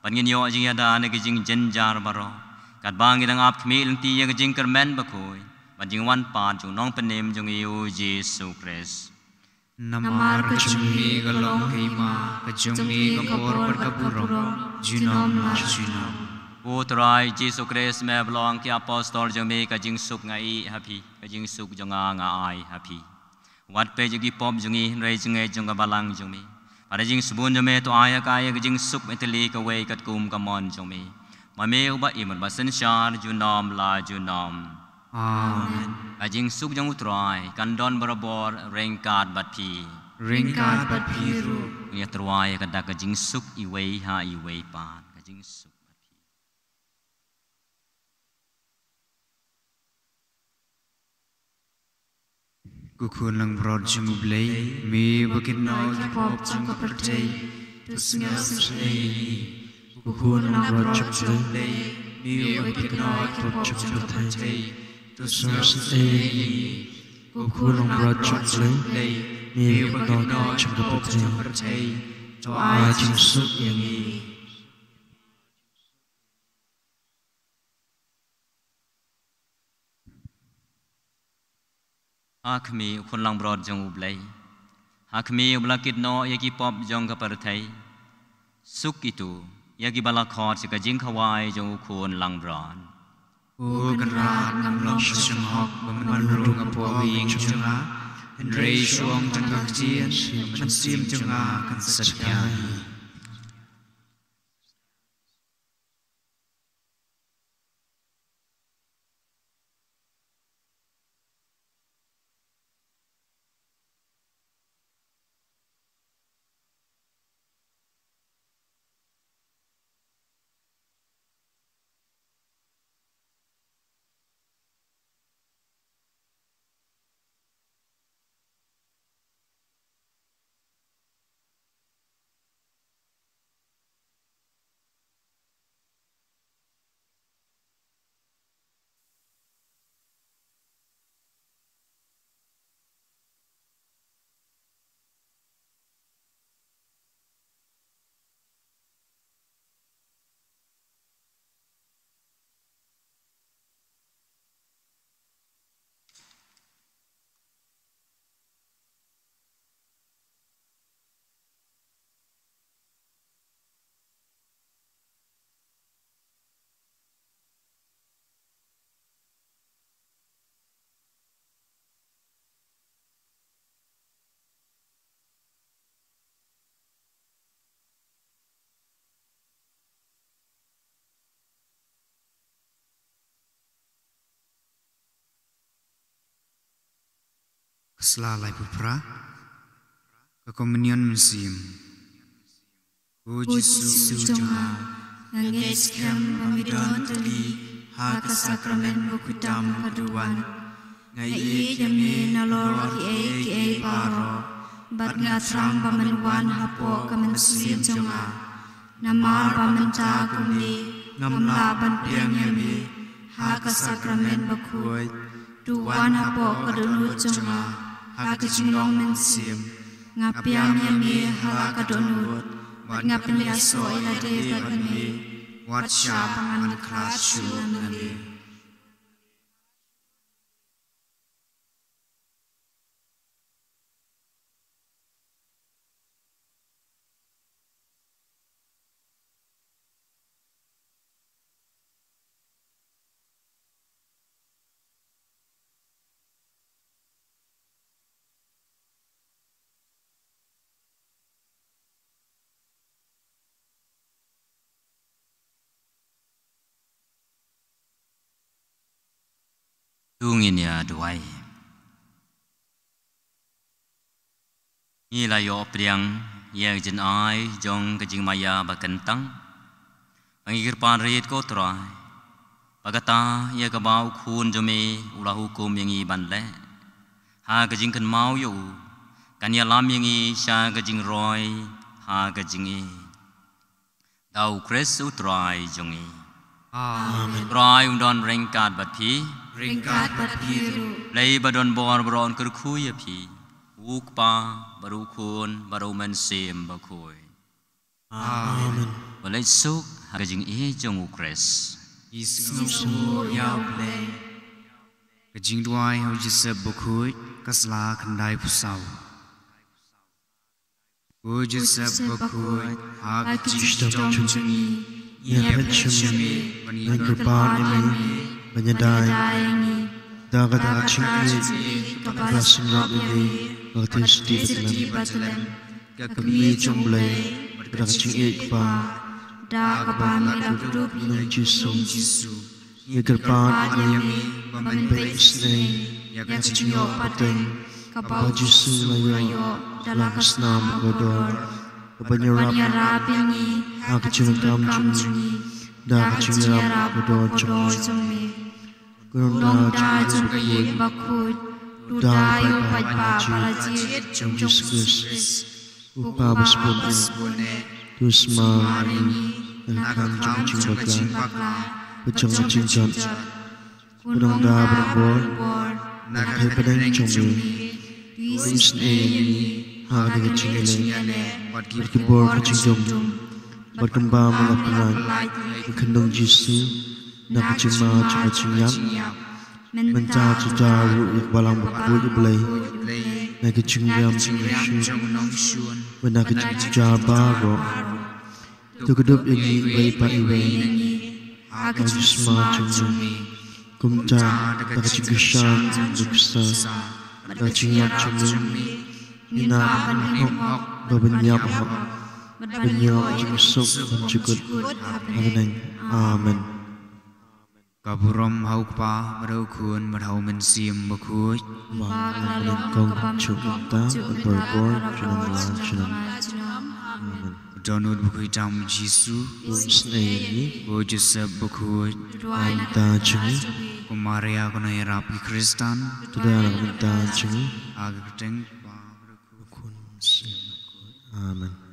bad ngin ïoh jingïada na ki jingjynjar baroh, katba ngi dang ap khmih lynti ïa ka jingkyrmen bakhuid bad jingwan pat jong u Nongpynim jong ngi u Jisu Khrist. Namar ka jong me ka long ka hima, ka jong me ka bor bad ka burom, junom la junom. Ko Trai Jisu Khrist, me ba la ong ïa ki apostol jong me, ka jingsuk nga ai ha phi, ka jingsuk jong nga nga ai ha phi. Wat peit ïa ki pop jong ngi, hynrei jngai jong ka balang jong me. Bad ha ka jingsbun jong me to ai ha ka ïa ka jingsuk bymtylli kawei katkum ka mon jong me. Ma me uba im bad uba synshar junom la junom. Amen. Ka jingsuk jong u Trai kan don barabor ryngkat bad phi. Ryngkat bad phi ruh. Ïa Trai ka dak ka jingsuk iwei ha iwei pat. Ka jingsuk bad phi. Ko khun langbrot jong U Blei, me ba kynnoh ïa ki pop jong ka pyrthei, to sngewsynei ïa ngi. Ko khun langbrot jong U Blei, me ba kynnoh ïa ki pop jong ka pyrthei, to sngewsynei ïa ngi. Ko khun langbrot jong U Blei, me ba kynnoh ïa ki pop jong ka pyrthei, to ai jingsuk ïa ngi. Ha khmih, ko khun langbrot jong U Blei. Ha khmih, uba la kit noh ïa ki pop jong ka pyrthei. Suk ïa uto ïa kiba la khot sha ka jingkhawai jong u khun langbrot. Ko Kynrad, ngam long ba shynghok ba men rung hapoh ka ïing jong nga, hynrei shu ong tang ka ktien, ka mynsiem jong nga kan satia hi. Ka sla laiphew phra. Ka Komunion Mynsiem. Ko Jisu jong nga, nga ngeit skhem ba me don tylli ha ka sakramen bakhuid tam ka duwan. Nga ïeit ïa me nalor kiei kiei baroh, bad nga thrang ba men wan hapoh ka mynsiem jong nga. Namar ba mynta kumne ngam lah ban pdiang ïa me ha ka sakramen bakhuid. To wan hapoh ka dohnud jong nga ha ka jinglong mynsiem. Nga pdiang ïa me ha la ka dohnud, bad nga pynïasoh ïa lade bad me. Wat shah ban khlad shuh na me. To ngin ïa duwai. Ngi la ïoh pdiang ïa ka jingai jong ka jingmaïa ba kyntang. Ba ngi kyrpad rit ko Trai, ba kata ïa kaba u Khun jong me u la hukum ïa ngi ban leh ha ka jingkynmaw ïa u, kan ïalam ïa ngi sha ka jingroi ha ka jingïeit. Da u Khrist u Trai jong ngi. Amen. Trai un don ryngkat bad phi. Ryngkat bad phi ruh. Blei ba don bor baroh un kyrkhu ïa phi. U Kpa, bad u Khun, bad u Mynsiem Bakhuid. Amen. Ba leit suk ha ka jingïeit jong u Khrist. Isnguh ïa U Blei. Ka jingduwai ha u Joseph Bakhuid, ka sla khyndaiphew saw. Ko Joseph Bakhuid, ha ka jingshitom jong ngi, ngi ïa phet sha me, ban kyrpad ïa me, ban ïada ïa ngi. Da kata ka jingïeit kaba synrap ïa me, ha ka tieng sati Bethlehem, ka kmie jong U Blei, bad da ka jingïeit kaba, da kaba me la kdup ïa u nongshun Jisu. Ngi kyrpad ïa me ban peit isynei ïa ka jingïoh pateng kaba u Jisu u la ïoh da la ka snam kordor, kaban ïarap ïa ngi ha ka jingdonkam jong ngi da ka jingïarap kordor jong me. Ko Nongda jong ka Ïing Bakhuid, to da ïa u paidbah ba la jied jong u Jisu Khrist. Ko Kpa ba sbun eh, to sumar ïa ngi na ka kham jong ka jingbakla bad jong ka jingjot. Ko Nongda ba rangbor, na ka kyrteng jong me, to isynei ïa ngi ha kane ka jingïaleh bad ki bor ka jingdum, bad kumba me la pynlait ïa ka khyndew Jisu na ka jingma jong ka jingïap. Mynta to da ruh ïa ka Balang Bakhuid U Blei na ka jingïap jong u Nongshun, bad na ka jingjynjar baroh. To kdup ïa ngi iwei pa iwei ha ka jingsma jong me, kumta da ka jingkyrshan jong u Khrist, da ka jingïap jong me, ngin nang ban im hok bad ban ïap hok, bad ban ïoh jingsuk ban jukut ha bneng. Amen. Ka burom ha u Kpa, bad ha u Khun, bad ha u Mynsiem Bakhuid. Ba ka la long kaba nyngkong, kumta, bad barabor, junom la junom. Amen. Ko Dohnud Bakhuid tam u Jisu, to isynei ïa ngi. Ko Joseph Bakhuid, to duwai na ka bynta jong ngi. Ko Maria kaba ïarap ki Khristan, to duwai na ka bynta jong ngi. Ha ka kyrteng u Kpa, bad u Khun, bad u Mynsiem Bakhuid. Amen.